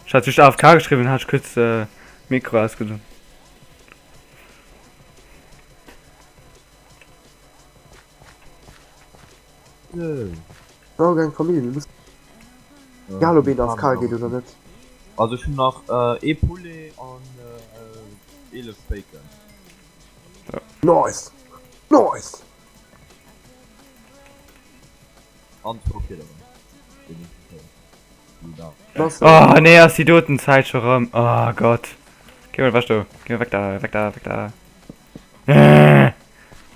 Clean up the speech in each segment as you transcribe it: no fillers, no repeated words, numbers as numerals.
Ech hat just AFK geschriwwen, hat ech kuerz Mikro ausgedon. Oh, eng Famill, mir mussen. Egal ob een AFK geet oder net. Also ech hunn nach ee Poulet an 11 Bacon. Nice! Nice! An zwou Killeren. Oh nee, ass déi doten Zäit scho rëm. Oh Gott. Geh mol ewech do. Geh mol weg da, weg da, weg da.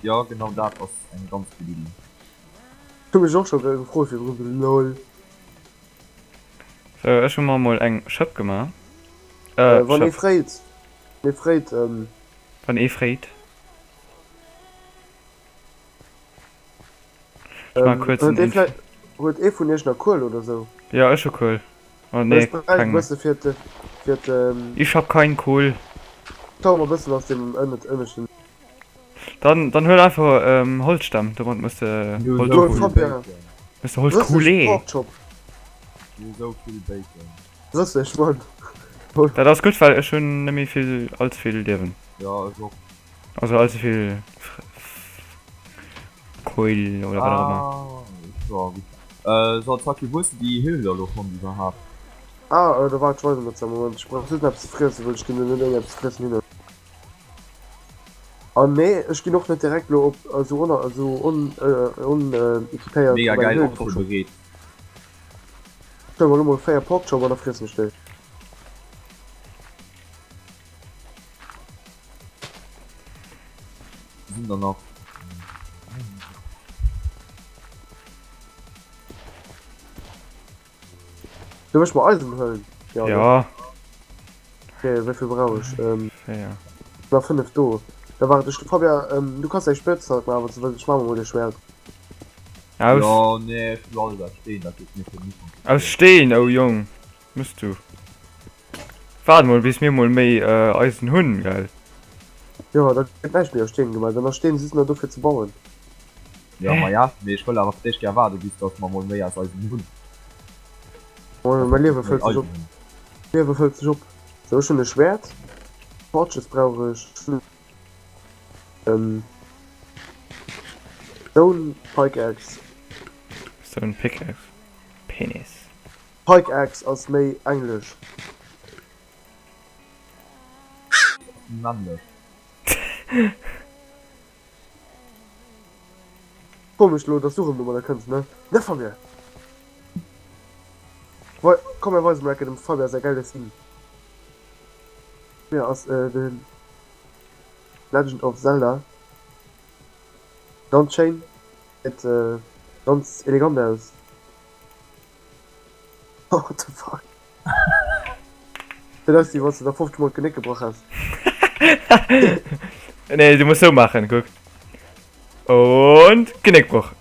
Jo, genau dat ass eng ganz gutt Iddi. Hu mech och scho gefrot virdrun, lol. Sou, ech hu mer mol eng Schëpp gemaach. Äh, Wann ee fréit, ee fréit, ähm. Wann ee fréit. Ech maa kuerz en Inf. Huet ee vun iech nach Kuel oder sou? Jo, ech hu Kuel. Oh nee, Ech bräicht e bësse fir d', fir d'. Ich hab kein Kohl. Klau mer bëssen aus deem ënneschten. Dann, dann huel einfach Holzstämm, domat muss de Holzkohle. Muss de Holzkohle. Porkchop. Sou vill Bacon. 30, Mann. Dat ass gutt, well ech hunn net méi vill, allze vill Liewen. Jo, ech och. Also allze vill Koil oder wat och ëmmer. Ah, jo, gutt. Äh, so, Zaki, wou hues de déi Höhle elo fonnt iwwerhaapt? Ah, da waart, ech weisen der ze. Moment, ech brauch just nach eppes ze friessen, well ech ginn do net ouni eppes ze friessen hinne. An nee, ech ginn och net direkt lo op esou on, esou on, on-equipéiert Mega op eng geil, Höhle och forschen. bereet. Ech huele mer lo mol 4 Porkchop an da friessen ech déi. Sinn der nach? Duerf ech mer Eisen huelen? Ja. Ja. Okay, wéi vill brauch ech? Ähm, 4. Nach 5 do. Da waart ech, Fabien, ähm, du kanns däi Spielzeug maachen, wann s du wëlls. Ech maache mer mol de Schwert. Aus. Jo, nee, ech hu alles aus Steen, dat geet mir fir den Ufank. Aus Steen, oh Jong, muss du. Waart mol bis mir mol méi Eisen hunn, gell? Jo, da gëtt näischt méi aus Steen gemaach, dann ass Steen just nach do fir ze bauen. Jo, maja, mee ech wëll awer fir d'éischt gär waarde bis datt mer mol méi aus Eisen hunn. Oh, mäi Liewe fëllt sech op. Liewe fëllt sech op. Sou, ech hunn e Schwäert, Torches brauch ech, ech hunn Stone Pickaxe. Stone Pickaxe, Penis. Pickaxe ass méi englesch. Männlech. Komesch lo dass du rem domadder kënns ne? Ne Fabien? Wei komm mir weisen mol enke dem Fabien säi gäile Skin. Mir ass de Legend of Zelda ganz schéin, gesäit ganz elegant aus. What the fuck? Dat ass wéi wanns de der 50 mol d'Genéck gebrach häss. Nee, du muss sou maachen, kuck. Und Genéckbroch.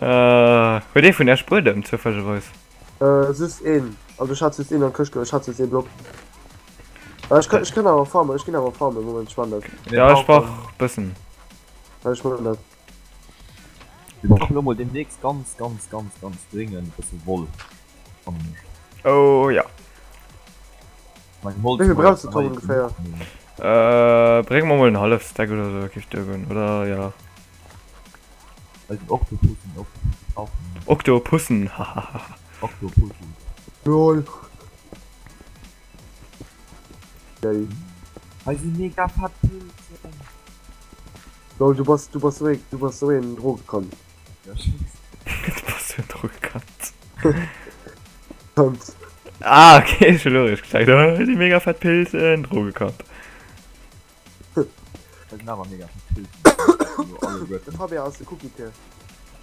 Äh, huet ee vun Äech Buedem zoufällegerweis? Äh, just een. Also ech hat just een an d'Këscht geluecht, ech hat just ee Block. Äh, ech kann, ech kann awer farmen, ech ginn awer farmen, Moment, ech man dat. Ja, ech brauch bëssen. Ech man dat. Mir brauchen elo mol demnächst ganz ganz ganz ganz dringend e bësse Woll, fannen ech. Oh ja. Mein Holz Wéi vill brauchs de Tom ongeféier? Äh, bréng mer mol en hallef Stack oder sou, géif duergoen, oder? Ja. Eisen Oktopussen, Oktopusse brauchen mir. Oktopussen, hahaha. Oktopussen. Lol. Yay. Hei si mega fett Pilzen. Lol, du bass, du bass sou ee, du bass sou een Drogekand. Ja, ech weess. Du bass sou een Drogekand. Kand. Ah, okay, ech hu lo eréischt gecheckt. Oh, déi mega fett Pilzen, Drogekand. Hei sinn awer mega fett Pilzen. Lo alleguerten. De Fabien ass de Cookie-Pier.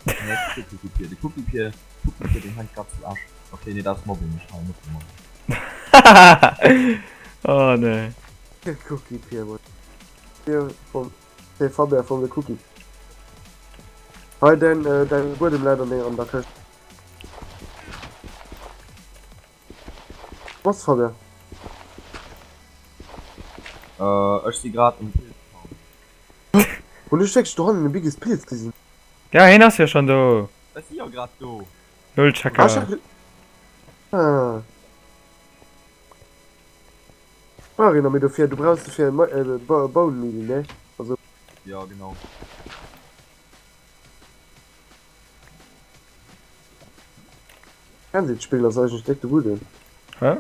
Nee, ech si de Cookie-Pier. De Cookie-Pier, Cookie-Pier, deen hänkt grad zu Esch. Okay, nee, dat ass Mobbing, ech halen op domat. Oh, nee. De Cookie-Pier, Mann. Pier vom Hey Fabien vom de Cookie. Hei däin däin Buedem läit an denger an der Këscht. Was Fabien? Äh ech si grad um Pilz farmen. Hunn ech wierklech dohannen e Bigges Pilz gesinn? Ja heen ass jo schon do. Ech si jo grad do. Null Checker. Ah. Brauch een nach méi dofir? Du brauchs dofir Bone Meal, ne? Also. Jo, genau. Kenns een d'Spill ass eigentlech déck de gudden. Hä?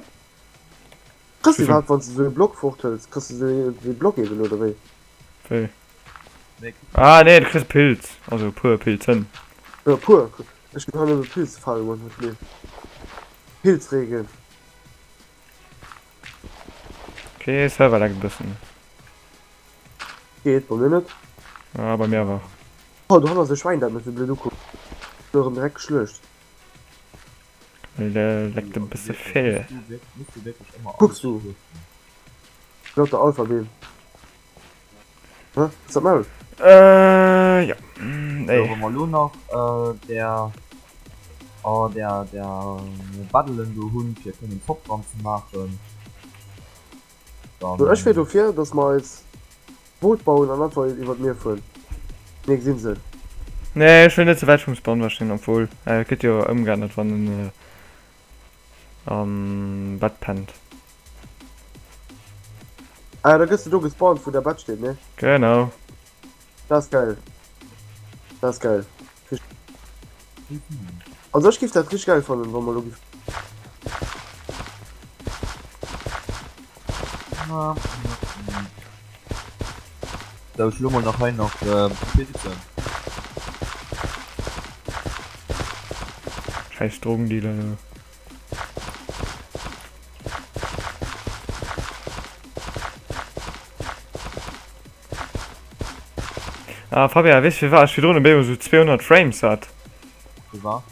Kriss de iwwerhaapt wanns de sou e Block fort hëls, kriss de sou dee Block eben oder wéi? Wéi? Ah nee, du kriss Pilz, also e puer Pilzen. Jo puer, ech ginn hei nëmme Pilze falen man huet mir Pilzregen. Ok, Server laggt e bëssen. Geet bei mir net. Ah, bei mir awer. Oh, do hanner ass e Schwäin, dat mech sou blöd ukuckt. Hun erëm direkt geschluecht. Leckt e bësse vill. Kucks du? Lauter Alpha-Beem. Hä? Ass dat Maul? Äh, jo. Nee. Sou, wa mer elo nach där, oh, där, där Baddelen do hunn, fir kënnen Zopp dran ze maachen, dann. Sou, ech wier dofir, dass mer eis Boot bauen an einfach iwwer d'Mier fueren. Nächst Insel. Nee, ech wëll net ze wäit vum Spawn ewech sinn, obwuel, et gëtt jo ëmgeännert, wann en am Bett pennt. Ah, da gëss de do gespawnt, wou däi Bett steet, ne? Genau. Dat ass geil. Dat ass geil. Also ech giff dat richteg geil fannen, wa mer lo giff. Sou, ech hu lo mol nach hei nach Pilzen. Scheiß Drogendealer do. Ah Fabian, weess du firwat ech virdrun op eemol sou 200 Frames hat? Firwat?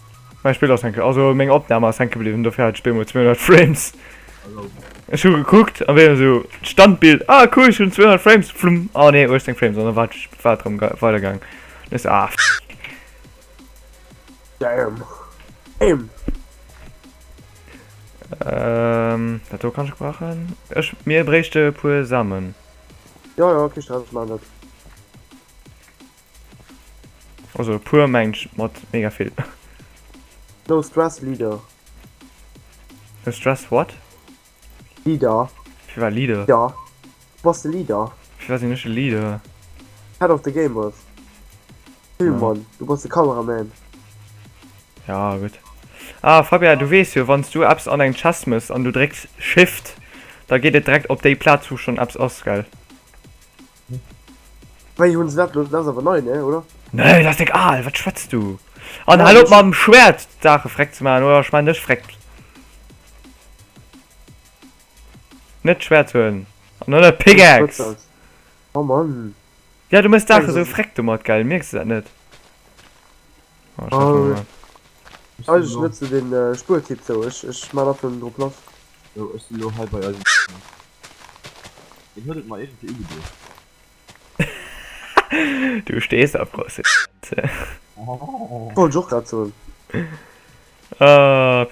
Mäi Spill ass hänke, also meng Opnam ass hänke bliwwen, dofir hat ech op eemol 200 Frames. Also. Ech hu gekuckt an wéi esou d'Standbild, ah cool ech hunn 200 Frames, flumm, oh nee 18 Frames an da war war et rëm weider gaang. Ech sou ah f. Damn. Damn. Ähm, dat do kann ech gebrauchen. Ech, mir bréichte e puer Samen. Jo, jo, kee Stress, ech maan dat. Also e puer mengt ech mat mega vill. No stress leader. No stress what? Leader. Firwat Leader? Ja, du bass de Leader. Firwat sinn ech de Leader? Head of the Gamers. Filmmann, du bass de Kameraman. Ja, gutt. Ah, Fabien, du weess jo, wann s du eppes an eng Chest mëss an du drécks Shift, da geet et direkt op déi Plaz, wou schonn eppes ass, gell? Wéi hunn se dat elo? Dat ass awer nei, ne, oder? Nee, dat ass déck al, wat schwätz du? An hal op mam Schwäert d'Saache freck ze maachen, oder ech maan dech freck. Net d'Schwäert huelen an net d'Pickaxe! Oh Mann. Ja, du mëss d'Saache sou freck domat, gell? Mierks de dat net? Oh, ech oh. Eigentlech net sou den äh, Spuertyp sou. Ech, ech man einfach drop lass. So, ech sinn lo hei bei eisem. Den huet et mer iergendwéi ugedoen. Du stees op grosse Oh. Wollt ech och grad soen. Ah,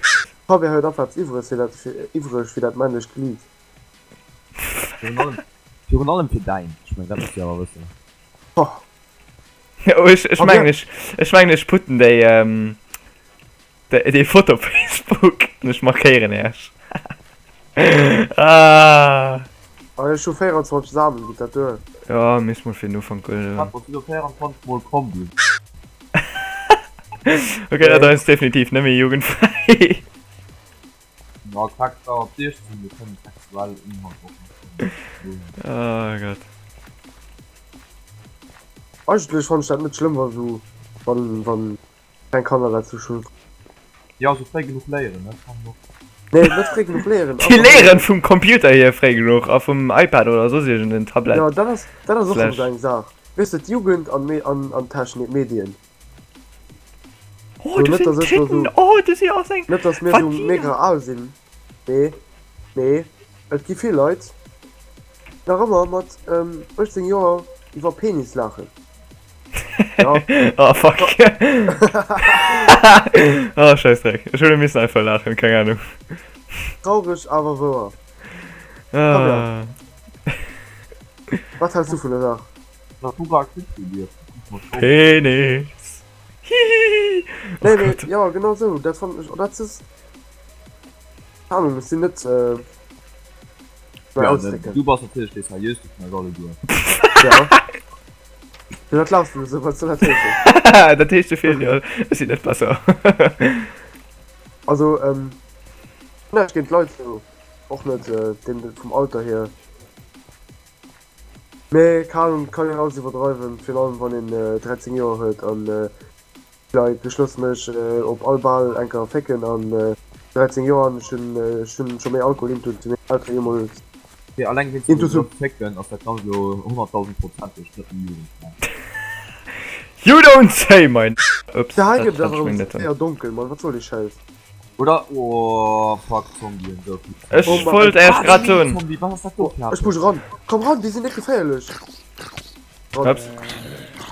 Fabian huet einfach eppes iwwreg fir dat iwwreg fir dat männlecht Glied. Virun allem, virun allem fir däin. Ech meng, dat muss de awer wëssen. Oh. Oh, ech, ech mengen, ech, ech mengen, ech putten déi, ähm, déi, déi Foto op Facebook an ech markéieren Äech. Ah. Ah, ech hu 24 Samen, geet dat duer? Ja, misst mol fir den Ufank goen. Wat, bass du do 24 mol komm, du? Okay, dat ass definitiv net méi jugendfräi. Ma kack da op 16, do kënnen sexuell Inhalter och nach kommen. Oh Gott. Eigentlech fannen ech dat net schlëmm wa sou wann wann kleng Kanner dat sou schon. Jo sou fréi genuch léieren ne fannen och. Nee net fréi genuch léieren. Déi léieren vum Computer hier fréi genuch a vum iPad oder soss iergend en Tablett. Jo dat ass dat ass och erëm sou eng Saach weess de d'Jugend an an an Technik Medien. Oh do sinn Titten oh do sinn och seng Net dass mir sou mega al sinn nee nee et gi vill Leit nach ëmmer mat 18 Joer iwwer Penis laachen. Ja. Oh fuck. Oh Scheißdreck. Ech hunn missen einfach laachen, keng Ahnung. Traureg awer wouer. Ah. Wat häls du vun der Saach? Penis. Hihihi. Nee, nee, ja genau sou, dat fannen ech, dat ass. Keng Ahnung, ech sinn net äh, Ja, ausdrécken. Du bass natierlech dee seriöste vun eis alleguer. Ja. Firwat laachs du esou? Wat soll dat heeschen? Dat heescht souvill, jo, ech sinn net besser. Also, ähm, näischt géint d'Leit esou, och net äh, den vum Alter hier. Mee keng Ahnung, et kann een alles iwwerdreiwen, virun allem wann een 13 Joer huet an äh, Leit, ech loosse mech op all Bal enker fécken an 13 Joer an ech hunn ech hunn scho méi Alkohol intus wéi meng Eltere jeemools Okay, alleng wéinst dem intus hunn. Begrëff fécken ass dat Ganzt elo honnertdausendprozenteg net méi jugendfräi. You don't say, mein Ups, Hei dat gëtt et hat awer ech erëm meng net. séier donkel, Mann, wat soll dee Schäiss? Oder? Oh fuck, Zombien, sou vill Ech Oh Zombien. mein wollt Äech Ah, grad soen. Mini-Zombie, wat ass dat do fir Ech eppes? push eran! Komm ran, déi sinn net geféierlech! Ran. Ups.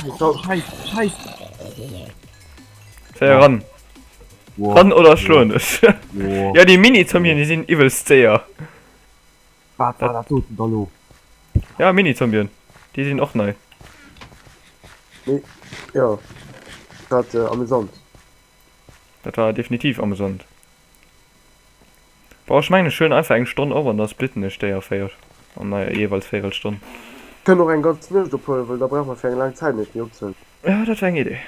Scheiß, Scheiß, Scheiß. Séier ran. Wow. Ran oder ech schloen dech. Wow. Ja, déi Mini-Zombien, déi sinn iwwelst séier. Wat war dat doten da lo? Ja, Mini-Zombien. Déi sinn och nei. Nee, jo. Dat äh, amüsant. Dat war definitiv amüsant. Boah, ech mengen ech huelen einfach eng Stonn op an da splitten ech déi a 4, an der jeeweils Véirelstonn. Kënnen och eng ganz Nuecht ophuelen, well da brauch mer fir eng laang Zäit net méi opzehuelen. Jo, dat wär eng Idee.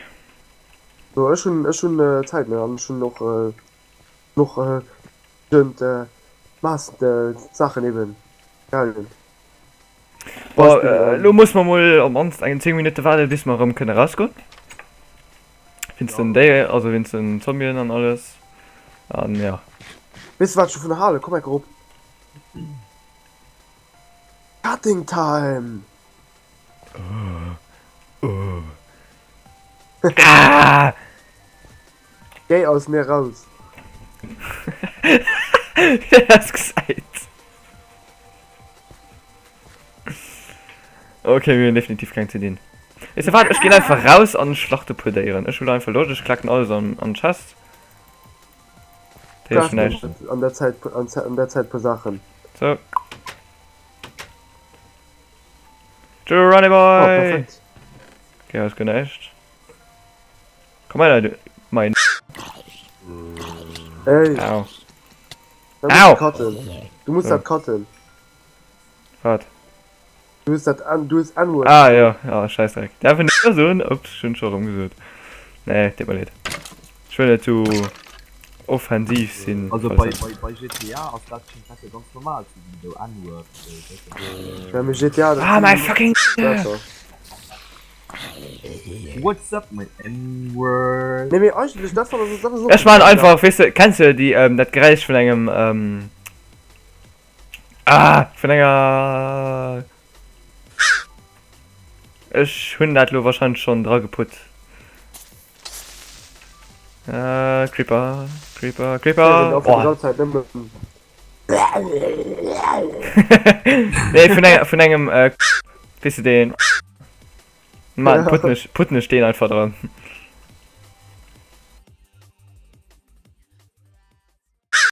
So, ech hunn, ech hunn Zäit, ne, an ech hunn och noch bestëmmt Maassen, Saachen eben gehalen. Bon, elo musse mer mol op mannst eng 10 Minutte waarden, bis mer erëm kënne rausgoen. Wéinst den Déier, also wéinst den Zombien an alles. An ja. Weess de wat ech dovun halen? Komm enker op. Cutting time! Ah! Géi aus mir raus! Wéi dat gesäit. Ok, mir hunn definitiv keng ze dinn. Weess de wat, ech ginn einfach raus an schlachte puer Déieren. Ech hunn einfach Loscht, ech klacken alles an an d'Chest. Dat heescht näischt. An der Zäit an der Zäit puer Saachen. So. Geronimo! Oh, perfekt. Okay, ass guer näischt. Komm her, du mein. Ey. Au. Da Au! musst du cutten. Du musst dat cutten. Wat? Du hues dat N, du hues N-Word. Ah jo, ah Schäissdreck. Däerf een dat soen? Ups, ech hunn scho rëm gesot. Nee, deet mer leed. Ech wëll net zu offensiv sinn. Also bei, bei, bei GTA ass dat schéngt dat jo ganz normal ze sinn, esou N-Word, esou, weess de. Ja, mee GTA, dat Ah, my fucking. Wörter. What's up, my N-Word? Nee, mee eigentlech, dat war, dat ass och. Ech maan einfach, weess de, kenns de déi, dat Geräisch vun engem, Ah, vun enger. Ech hunn dat lo wahrscheinlech schonn dra geputt. Äh, Creeper, Creeper, Creeper. Oh. Nee, vun enger, vun engem, äh, weess de deen. Man, putten ech, putten ech deen einfach dran.